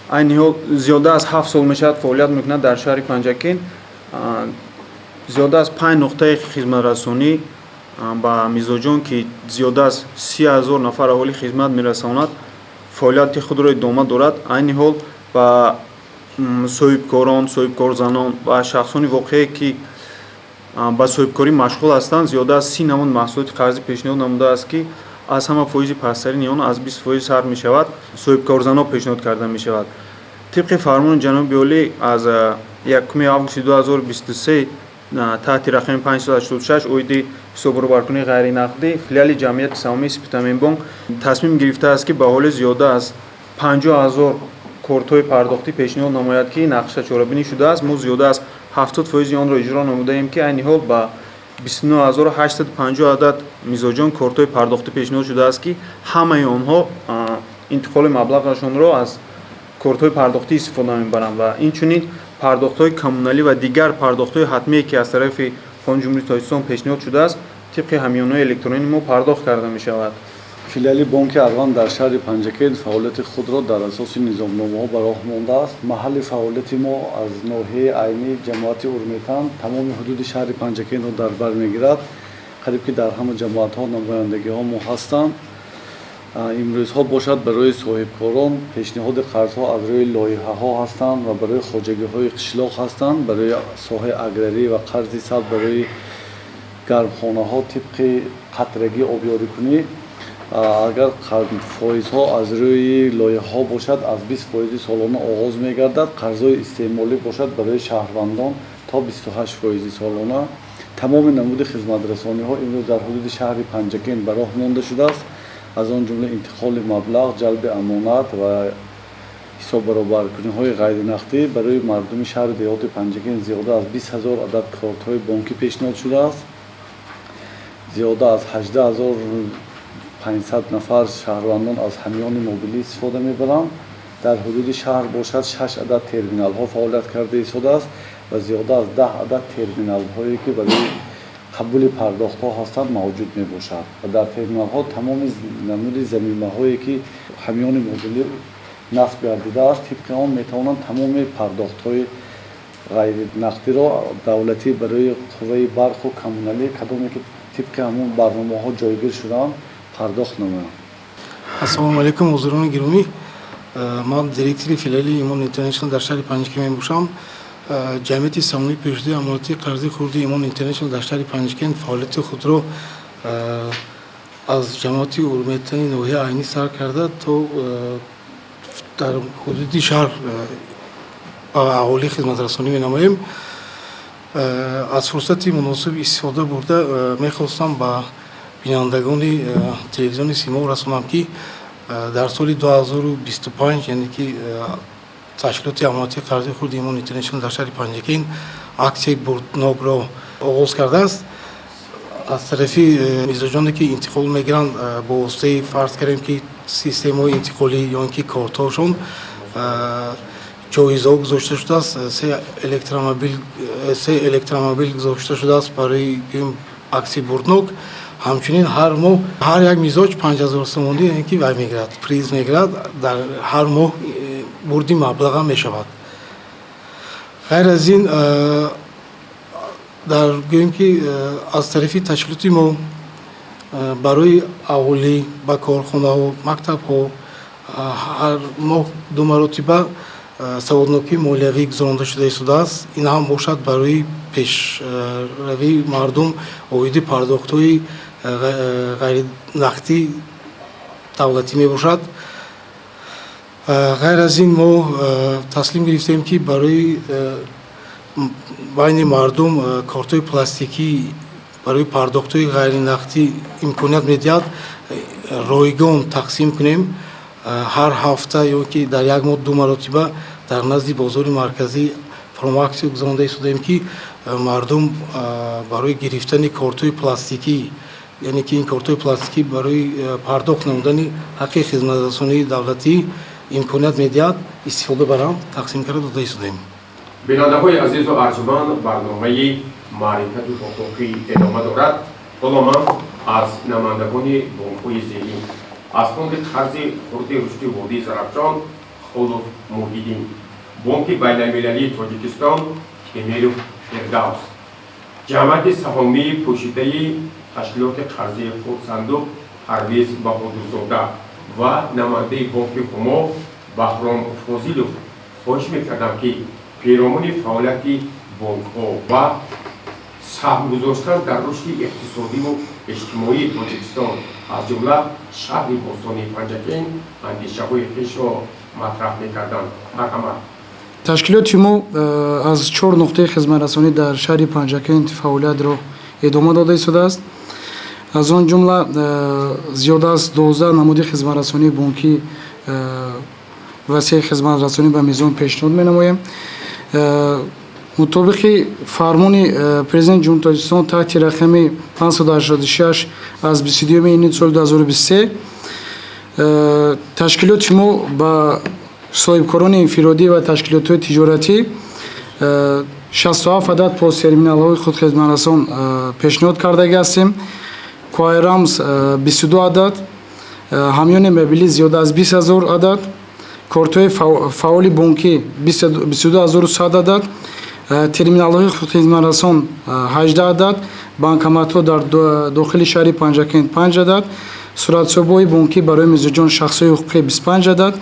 айни ҳол зиёда аз 7 сол мешавад фаъолият мекунад дар шаҳри Панҷакент. Зиёда аз панҷ нуқтаи хизматрасонӣ ба мизоҷон, ки зиёда аз 30 000 нафар аҳолӣ хизмат мерасонад, фаъолияти худро идома дорад. Айни ҳол ба соҳибкорон, соҳибкорзанон ва шахсони воқеие, ки ба соҳибкорӣ машғул ҳастанд, зиёда аз 30 намуд маҳсулоти қарзӣ пешниҳод намудааст, ки аз ҳама фоизи пасттарини он аз 20% сар мешавад, соҳибкорзанон пешниҳод карда мешавад. Тибқи фармони ҷаноби олӣ аз 1 августи 2023 таҳти рақами 586 оиди ҳисоббаробаркунии ғайринақдӣ, филиали ҷамъияти саҳомии Спитаминбонк тасмим гирифтааст, ки ба аҳолӣ зиёда аз 50 000 кортҳои пардохтӣ пешниҳод намояд, ки нақша чорабинӣ шудааст. Мо зиёда аз 70 фоизи онро иҷро намудаем, ки айни ҳол ба 29 850 адад мизоҷон кортҳои пардохтӣ пешниҳод шудааст, ки ҳамаи онҳо интиқоли маблағашонро аз кортҳои пардохтӣ истифода мебаранд ва инчунин пардохтҳои коммуналӣ ва дигар пардохтҳои ҳатмие, ки аз тарафи Қонуни Ҷумҳурии Тоҷикистон пешниҳод шудааст, тибқи ҳамёнҳои электронии мо пардохт карда мешавад. Филиали бонки Арванд дар шаҳри Панҷакент фаъолияти худро дар асоси низомномаҳо ба роҳ мондааст. Маҳалли фаъолияти мо аз ноҳияи Айнӣ, ҷамоати Урметан, тамоми ҳудуди шаҳри Панҷакентро дар бар мегирад. Қариб ки дар ҳама ҷамоатҳо намояндагиҳо мо ҳастанд. Имрӯзҳо бошад, барои соҳибкорон пешниҳоди қарзҳо аз рӯи лоиҳаҳо ҳастанд ва барои хоҷагиҳои қишлоқ ҳастанд, барои соҳаи аграрӣ ва қарзи сабз, барои гармхонаҳо тибқи қатрагӣ обёрикунӣ. Агар фоизҳо аз рӯи лоиҳаҳо бошад, аз 20 фоизи солона оғоз мегардад. Қарзҳои истеъмолӣ бошад, барои шаҳрвандон то 28 фоизи солона. Тамоми намуди хизматрасониҳо имрӯз дар ҳудуди шаҳри Панҷакент ба роҳ монда шудааст, аз он ҷумла интиқоли маблағ, ҷалби амонат ва ҳисоббаробаркуниҳои ғайринақдӣ. Барои мардуми шаҳри деҳоти Панҷакент зиёда аз 20 000 адад кортҳои бонкӣ пешниҳод шудааст. Зиёда аз 18 500 нафар шаҳрвандон аз ҳамёни мобилӣ истифода мебаранд. Дар ҳудуди шаҳр бошад, шаш адад терминалҳо фаъолият карда истодааст ва зиёда аз 10 адад терминалҳое, ки барои қабули пардохтҳо ҳастанд, мавҷуд мебошад ва дар терминалҳо тамоми намуди замимаҳое, ки ҳамёни мобилӣ насб гардидааст, тибқи он метавонанд тамоми пардохтҳои ғайринақдиро, давлатӣ, барои қувваи барқу коммуналӣ, кадоме ки тибқи ҳамон барномаҳо ҷойгир шудаанд, пардохт намоянд. Ассалому алайкум, ҳузурони гиромӣ. Ман директори филиали Имон Интернешнал дар шаҳри Панҷакент мебошам. Ҷамъияти саҳомии пӯшидаи амонатии қарзии хурди Имон Интернешнал дар шаҳри Панҷакент фаъолияти худро аз ҷамоати Урметани ноҳияи Айнӣ сар карда, то дар ҳудуди шаҳр ба аҳолӣ хизматрасонӣ менамоем. Аз фурсати муносиб истифода бурда, мехостам ба бинандагони телевизиони Симо расонам, ки дар соли 2025, яъне ки ташкилоти амонатии қарзии хурди Имон Интернешнал дар шаҳри Панҷакент аксияи бурднокро оғоз кардааст. Аз тарафи мизоҷоне, ки интиқол мегиранд бо воситаи, фарз кардем, ки системаҳои интиқолӣ ё ин ки кортҳошон, ҷоизаҳо гузошта шудааст. Се электромобил гузошта шудааст барои аксияи бурднок. Ҳамчунин ҳар моҳ ҳар як мизоҷ 5000 сомонӣ, яъне ки вай мегирад, приз мегирад, дар ҳар моҳ бурди маблағам мешавад. Ғайр аз ин, дар гӯем ки аз тарафи ташкилоти мо барои аҳолӣ ба корхонаҳо, мактабҳо ҳар моҳ ду маротиба саводнокии молиявӣ гузаронда шуда истодааст. Ин ҳам бошад барои пешравии мардум оиди пардохтҳои ғайринақдӣ давлатӣ мебошад. Ғайр аз ин, мо таслим гирифтем, ки барои байни мардум кортҳои пластикӣ Барои пардохтҳои ғайринақдӣ имконият медиҳад, ройгон тақсим кунем. Ҳар ҳафта ё ки дар як моҳ ду маротиба дар назди бозори марказӣ промоаксия гузаронда истодаем, ки мардум барои гирифтани кортҳои пластикӣ, яъне ки ин кортҳои пластикӣ барои пардохт намудани ҳаққи хизматрасонии давлатӣ имконият медиҳад, истифода баранд, тақсим карда дода истодаем. Бинандаҳои азизу арҷманд, барномаи маърифати ҳуқуқӣ идома дорад. Ҳоло ман аз намояндагони бонкҳои зерин: аз фонди қарзи хурди рушди водии Зарафшон Холов Муҳиддин, Бонки байналмилалии Тоҷикистон Темиров Фирдавс, ҷамъияти саҳомии пӯшидаи ташкилоти қарзии хурдсандуқ Парвиз Баҳодурзода ва намояндаи бонки Ҳумо Баҳром Фозилов хоҳиш мекардам, ки перомуни фаъолияти бонкҳо ва саҳм гузоштан дар рушди иқтисодиву иҷтимоии Тоҷикистон, аз ҷумла шаҳри бостонии Панҷакент, андешаҳои хешро матраҳ мекарданд. Марҳамат. Ташкилоти мо аз чор нуқтаи хизматрасонӣ дар шаҳри Панҷакент фаъолиятро идома дода истодааст. Аз он ҷумла зиёда аз 12 намуди хизматрасонии бонкӣ, васеи хизматрасонӣ ба мизоҷон пешниҳод менамоем. Мутобиқи фармони Президенти Ҷумҳурии Тоҷикистон таҳти рақами 586 аз 22 июни соли 2023, ташкилоти мо ба соҳибкорони инфиродӣ ва ташкилотҳои тиҷоратӣ 67 адад посттерминалҳои худхизматрасон пешниҳод кардагӣ ҳастем. QR-рамз 22 адад, ҳамёни мобилӣ зиёда аз 20 ҳазор адад, кортҳои фаъоли бонкӣ 22 100 адад, терминалҳои худхизматрасон 18 адад, банкоматҳо дар дохили шаҳри Панҷакент панҷ адад, суратҳисобҳои бонкӣ барои мизоҷон шахсҳои ҳуқуқӣ 25 адад.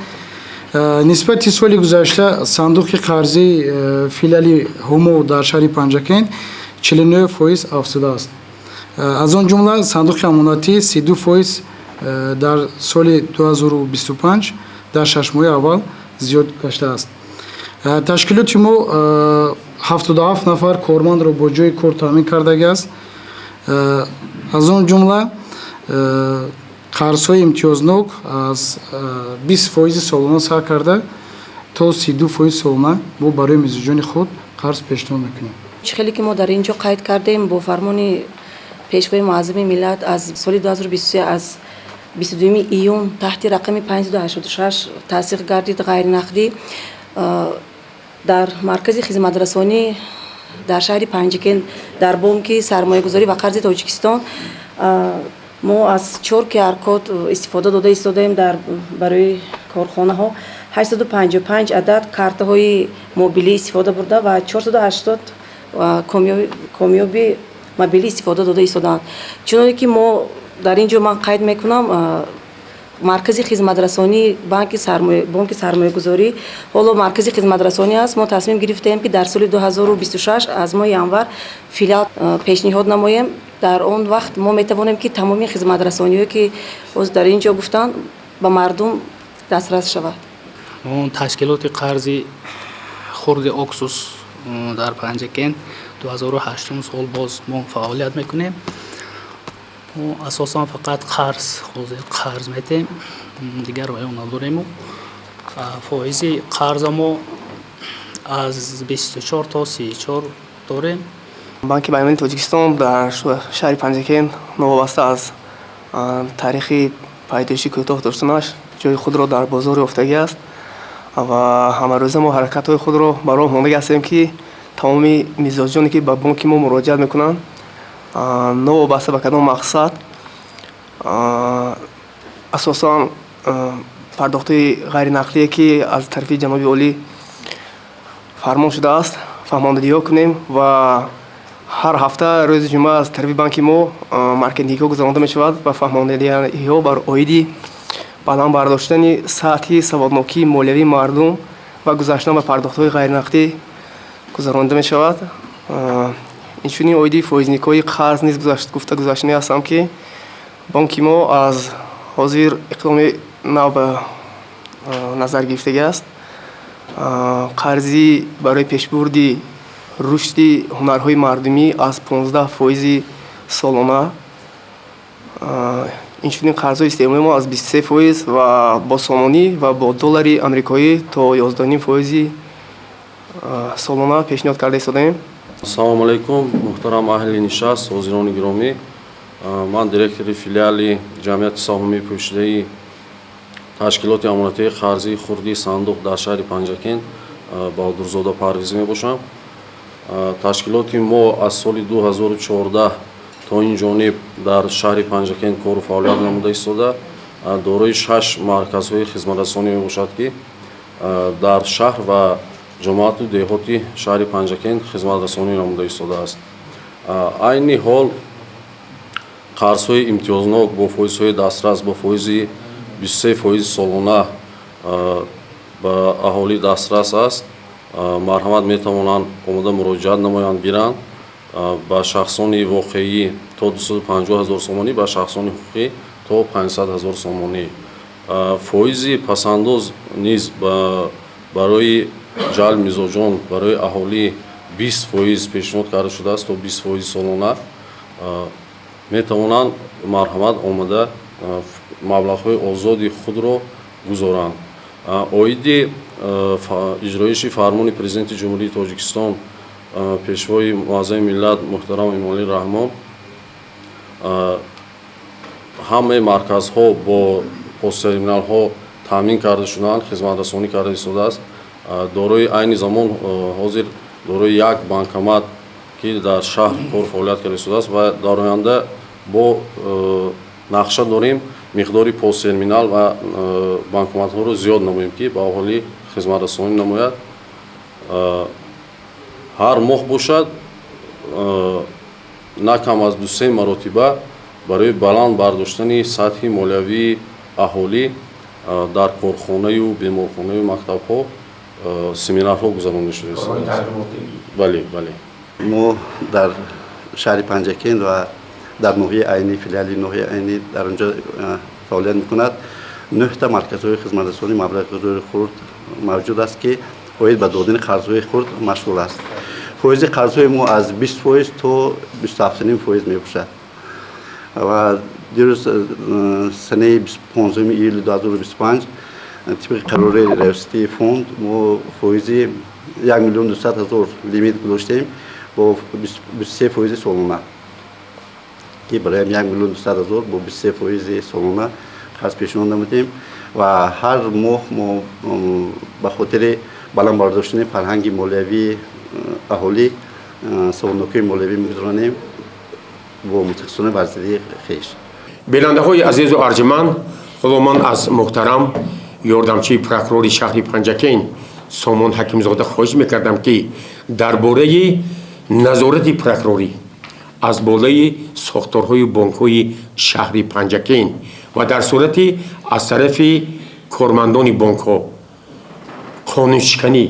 Нисбати соли гузашта сандуқи қарзии филиали Ҳумо дар шаҳри Панҷакент 49% афзудааст. Аз он ҷумла сандуқи амонатӣ 32% дар соли 2025 дар 6 моҳи аввал зиёд гаштааст. Ташкилоти мо 77 нафар кормандро бо ҷойи кор таъмин кардагиаст. Аз он ҷумла қарзҳои имтиёзнок аз 20 фоизи солона сар карда то 32 фоиз солона мо барои мизоҷони худ қарз пешниҳод мекунем. Чӣ хеле ки мо дар ин ҷо қайд кардем, бо фармони Пешвои муаззами миллат аз соли 2023 аз 22 июн таҳти рақами 586 тасдиқ гардид, ғайринақдӣ дар маркази хизматрасонӣ дар шаҳри Панҷакент дар Бонки сармоягузорӣ ва қарзи Тоҷикистон мо аз чор QR-код истифода дода истодаем. Дар барои корхонаҳо 855 адад картаҳои мобилӣ истифода бурда ва 480 комёби мобилӣ истифода дода истодаанд. Чуноне ки мо дар ин ҷо ман қайд мекунам, маркази хизматрасонии бонки сармоягузорӣ ҳоло маркази хизматрасонӣ аст. Мо тасмим гирифтаем, ки дар соли 2026 аз моҳи январ филиал пешниҳод намоем. Дар он вақт мо метавонем, ки тамоми хизматрасониҳое, ки ҳозир дар ин ҷо гуфтанд, ба мардум дастрас шавад. Мо ташкилоти қарзи хурди Оксус дар Панҷакент 2008 сол боз мо фаъолият мекунем. Мо асосан фақат қарз, ҳозир қарз метем, дигар ваё надорему. Фоизи қарза мо аз 24 то 34 дорем. Банки байналмилалии Тоҷикистон дар шаҳри Панҷакент новобаста аз таърихи пайдоиши кӯтоҳ доштанаш, ҷои худро дар бозор ёфтагӣ аст ва ҳамарӯза мо ҳаракатҳои худро ба роҳ мондагӣ ҳастем, ки тамоми мизоҷоне, ки ба бонки мо муроҷиат мекунанд, новобаста ба кадом мақсад, асосан пардохтҳои ғайринақдие, ки аз тарафи ҷаноби олӣ фармон шудааст, фаҳмондадиҳо кунем. Ва ҳар ҳафта рӯзи ҷумъа аз тарафи банки мо маркетингҳо гузаронда мешавад ва фаҳмондадиҳо бар оиди баланд бардоштани сатҳи саводнокии молиявии мардум ва гузаштан ба пардохтҳои ғайринақдӣ гузаронида мешавад. Инчунин оиди фоизникҳои қарз низ гуфта гузаштанӣ ҳастам, ки бонки мо аз ҳозир иқдоми нав ба назар гирифтагӣ аст: қарзӣ барои пешбурди рушди ҳунарҳои мардумӣ аз 15 фоизи Солона. Инчунин қарзҳои истеъмолии мо аз 23% ва бо сомонӣ ва бо доллари амрикоӣ то 11,5 фоизи солона пешниҳод карда истодаем. Ассалому алайкум, муҳтарам аҳли нишаст, ҳозирони гиромӣ. Ман директори филиали ҷамъияти саҳомии пӯшидаи ташкилоти амонатии қарзии хурди «Сандуқ» дар шаҳри Панҷакент Баҳодурзода Парвиз мебошам. Ташкилоти мо аз соли 2014 то ин ҷониб дар шаҳри Панҷакент кору фаъолият намуда истода, дорои шаш марказҳои хизматрасонӣ мебошад, ки дар шаҳр ва ҷамоату деҳоти шаҳри Панҷакент хизматрасонӣ намуда истодааст. Айни ҳол қарзҳои имтиёзнок бо фоизҳои дастрас, бо фоизи 23 фоизи солона ба аҳолӣ дастрас аст. Марҳамат, метавонанд омода муроҷиат намоянд, гиранд. Ба шахсони воқеӣ то 250 ҳазор сомонӣ, ба шахсони ҳуқуқӣ то 500 ҳазор сомонӣ. Фоизи пасандоз низ барои ҷалб мизоҷон, барои аҳолӣ 20% пешниҳод карда шудааст. То 20 фоизи солона метавонанд, марҳамат, омада маблағҳои озоди худро гузоранд. Оиди иҷроиши фармони Президенти Ҷумҳурии Тоҷикистон, Пешвои Муаззами миллат муҳтарам Эмомалӣ Раҳмон, ҳамаи марказҳо бо посттерминалҳо таъмин карда шудаанд, хизматрасонӣ карда истодааст. Дорои айни замон ҳозир дорои як банкомат, ки дар шаҳр кор фаъолият карда истодааст, ва дар оянда бо нақша дорем миқдори посттерминал ва банкоматҳоро зиёд намоем, ки ба аҳолӣ хизматрасонӣ намояд. Ҳар моҳ бошад, на кам аз дусе маротиба барои баланд бардоштани сатҳи молиявии аҳолӣ дар корхонаю беморхонаю мактабҳо семинарҳо гузаронида шудааст. Бале. Мо дар шаҳри Панҷакент ва дар ноҳияи Айнӣ, филиали ноҳияи Айнӣ дар онҷо фаъолият мекунад. Нӯҳта марказҳои хизматрасонии маблағгузории хурд мавҷуд аст, ки оид ба додани қарзҳои хурд машғул аст. Фоизи қарзҳои мо аз 20% то 27,5% мебошад ва дирӯз, санаи 15 июли 2025, тибқи қарори раёсати фонд мо фоизи 1 200 000 лимит гузоштем бо 23 фоизи солона, ки барои 1 200 000 бо 23 фоизи солона қарз пешниҳод намудем. Ва ҳар моҳ мо ба хотири баланд бардоштани фарҳанги молиявии аҳолӣ саводнокии молиявӣ мегузаронем бо мутахассисони варзидии хеш. Бинандаҳои азизу арҷуманд, ҳоло ман аз муҳтарам ёрдамчии прокурори шаҳри Панҷакент Сомон Ҳакимзода хоҳиш мекардам, ки дар бораи назорати прокурорӣ аз болои сохторҳои бонкҳои шаҳри Панҷакент ва дар сурати аз тарафи кормандони бонкҳо қонуншиканӣ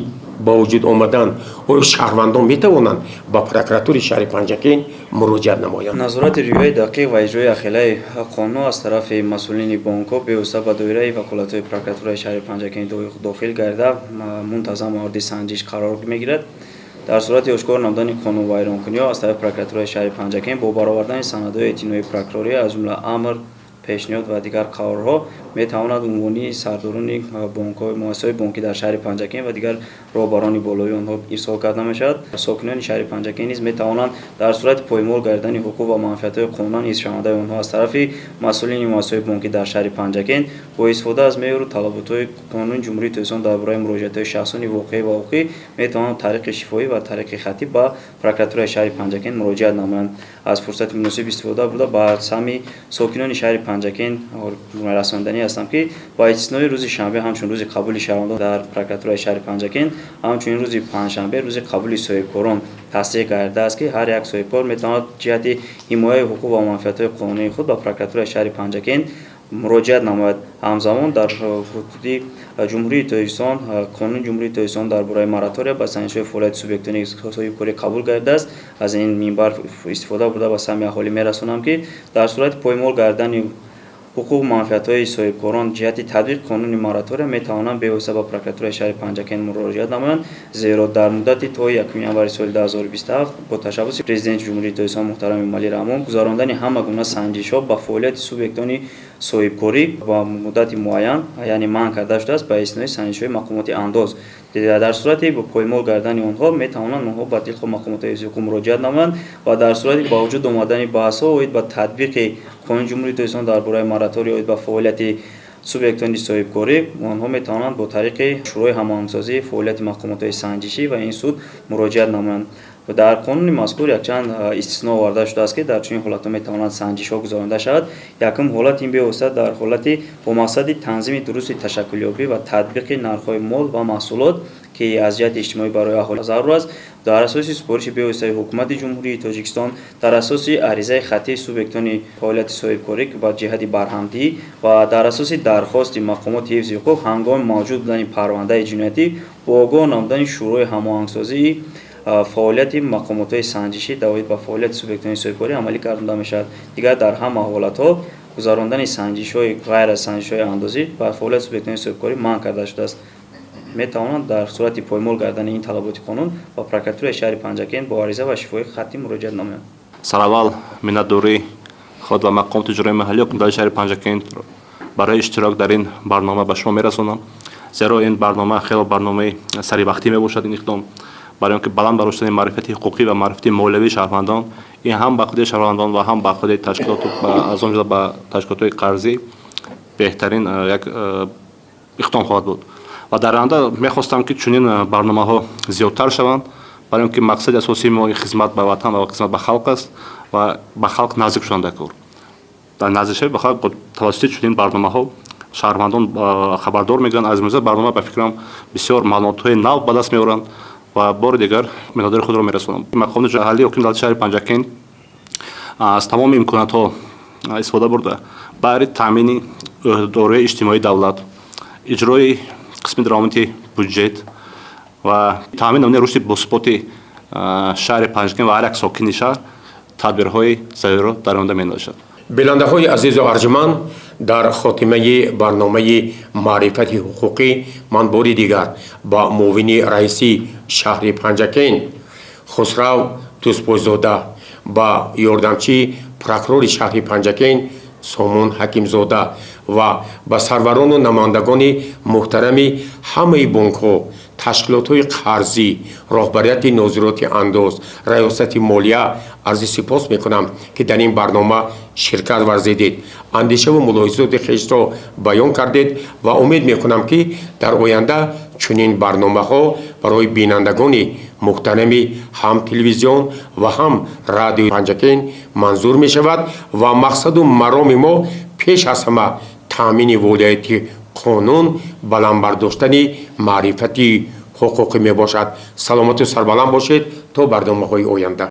ба вуҷуд омадан, оё шаҳрвандон метавонанд ба прокуратураи шаҳри Панҷакент муроҷиат намоянд? Назорати риояи дақиқ ва иҷрои ахилаи қонун аз тарафи масъулини бонкҳо бевосита ба доираи ваколатҳои прокуратураи шаҳри Панҷакент дохил гарда, мунтазам мавриди санҷиш қарор мегирад. Дар сурати ошкор намудани қонунвайронкуниҳо аз тарафи прокуратураи шаҳри Панҷакент бо баровардани санадҳои эътиноии прокурорӣ, аз ҷумла амр, пешниҳод ва дигар қарорҳо, метавонад унвони сардорони бонкҳои муассисаҳои бонкӣ дар шаҳри Панҷакент ва дигар роҳбарони болои онҳо ирсол карда мешавад. Сокинони шаҳри Панҷакент низ метавонанд дар сурати поймол гардидани ҳуқуқ ва манфиатҳои қонунан ҳифзшавандаи онҳо аз тарафи масъулини муассисаҳои бонкӣ дар шаҳри Панҷакент бо истифода аз меъёру талаботҳои Қонуни Ҷумҳурии Тоҷикистон дар бораи муроҷиатҳои шахсони воқеӣ ва ҳуқуқӣ метавонанд тариқи шифоҳӣ ва тариқи хаттӣ ба прокуратураи шаҳри Панҷакент муроҷиат намоянд. Аз фурсати муносиб истифода бурда, ба самъи сокинони шаҳри Панҷакент расонданӣ ҳастам, ки ба истиснои рӯзи шанбе, ҳамчун рӯзи қабули шаҳрвандон дар прокуратураи шаҳри Панҷакент, ҳамчунин рӯзи панҷшанбе рӯзи қабули соҳибкорон тасдиқ гардидааст, ки ҳар як соҳибкор метавонад ҷиҳати ҳимояи ҳуқуқ ва манфиатҳои қонунии худ ба прокуратураи шаҳри Панҷакент муроҷиат намояд. Ҳамзамон, дар ҳудуди Ҷумҳурии Тоҷикистон Қонуни Ҷумҳурии Тоҷикистон дар бораи моратория ба санҷишҳои фаъолияти субъектони соҳибкорӣ қабул гардидааст. Аз ин минбар истифода бурда, ба самъи аҳолӣ мерасонам, ки дар сурати поймол гардидани Ҳуқуқу манфиатҳои соҳибкорон ҷиҳати татбиқи қонуни моратория метавонанд бевосита ба прокуратураи шаҳри Панҷакент муроҷиат намоянд, зеро дар муддати то 1 январи соли 2027 бо ташаббуси Президенти Ҷумҳурии Тоҷикистон муҳтарам Эмомалӣ Раҳмон гузарондани ҳама гуна санҷишҳо ба фаъолияти субъектони соҳибкорӣ ба муддати муайян, яъне манъ карда шудааст, ба истиснои санҷишҳои мақомоти андоз. Дар сурати поймол гардани онҳо метавонанд онҳо ба дилхоҳ мақомоти ҳифзи ҳуқуқ муроҷиат намоянд ва дар сурати ба вуҷуд омадани баҳсҳо оид ба татбиқи Қонуни Ҷумҳурии Тоҷикистон дар бораи моратория оид ба фаъолияти субъектони соҳибкорӣ онҳо метавонанд бо тариқи Шӯрои ҳамоҳангсозии фаъолияти мақомотҳои санҷишӣ ва ин суд муроҷиат намоянд. Дар қонуни мазкур якчанд истисно оварда шудааст, ки дар чунин ҳолатҳо метавонад санҷишҳо гузаронида шавад. Якум ҳолат ин бевосита дар ҳолати бо мақсади танзими дурусти ташаккулёбӣ ва татбиқи нархҳои мол ва маҳсулот, ки аз ҷиҳати иҷтимоӣ барои аҳолӣ зарур аст, дар асоси супориши бевоситаи Ҳукумати Ҷумҳурии Тоҷикистон, дар асоси аризаи хаттии субъектони фаъолияти соҳибкорӣ ба ҷиҳати барҳамдиҳӣ ва дар асоси дархости мақомоти ҳифзи ҳуқуқ ҳангоми мавҷуд будани парвандаи ҷиноятӣ бо огоҳ намудани Шӯрои ҳамоҳангсозии фаъолияти мақомотҳои санҷишӣ оид ба фаъолияти субъектони соҳибкорӣ амалӣ гардонда мешавад. Дигар дар ҳама ҳолатҳо гузарондани санҷишҳои ғайр аз санҷишҳои андозӣ ба фаъолияти субъектони соҳибкорӣ манъ карда шудааст. Метавонанд дар сурати поймол гардани ин талаботи қонун ба прокуратураи шаҳри Панҷакент бо ариза ва шифоҳии хаттӣ муроҷиат намоянд. Сараввал миннатдории худ ва мақомоти иҷроии маҳаллӣ ҳукумати шаҳри Панҷакент барои иштирок дар ин барнома ба шумо мерасонам, зеро ин барнома хеле барномаи саривақтӣ мебошад. Ин иқдом барои он ки баланд бардоштани маърифати ҳуқуқӣ ва маърифати молиявии шаҳрвандон, ин ҳам ба худи шаҳрвандон ва ҳам ба худи ташкилоту, аз он ҷумла ба ташкилотҳои қарзӣ беҳтарин як иқдом хоҳад буд. Ва дар оянда мехостам, ки чунин барномаҳо зиёдтар шаванд, барои он ки мақсади асосии мо хизмат ба ватан ва хизмат ба халқ аст ва ба халқ наздик шудан дар кор. Дар наздикшавӣ ба халқ тавассути чунин барномаҳо шаҳрвандон хабардор мегарданд аз имрӯза барнома, ба фикрам, бисёр маълумотҳои нав ба даст меоранд ва бори дигар миннатдории худро мерасонам. Мақомоти маҳаллии ҳокими давлати шаҳри Панҷакент аз тамоми имкониятҳо истифода бурда, баҳри таъмини ӯҳдадориҳои иҷтимоии давлат, иҷрои қисми даромади буҷет ва таъмин намудани рушди босуботи шаҳри Панҷакент ва ҳар як сокини шаҳр тадбирҳои заруриро дар оянда менависад. Бинандаҳои азизу арҷманд, дар хотимаи барномаи маърифати ҳуқуқӣ ман бори дигар ба муовини раиси шаҳри Панҷакент Хусрав Дӯстбойзода, ба ёрдамчии прокурори шаҳри Панҷакент Сомон Ҳакимзода ва ба сарварону намояндагони муҳтарами ҳамаи бонкҳо, ташкилотҳои қарзӣ, роҳбарияти нозироти андоз, раёсати молия арзи сипос мекунам, ки дар ин барнома ширкат варзидед, андешаву мулоҳизоти хешро баён кардед ва умед мекунам, ки дар оянда чунин барномаҳо барои бинандагони муҳтарами ҳам телевизион ва ҳам радиои Панҷакент манзур мешавад ва мақсаду мароми мо пеш аз ҳама таъмини волияти қонун, баланд бардоштани маърифати ҳуқуқӣ мебошад. Саломату сарбаланд бошед то барномаҳои оянда.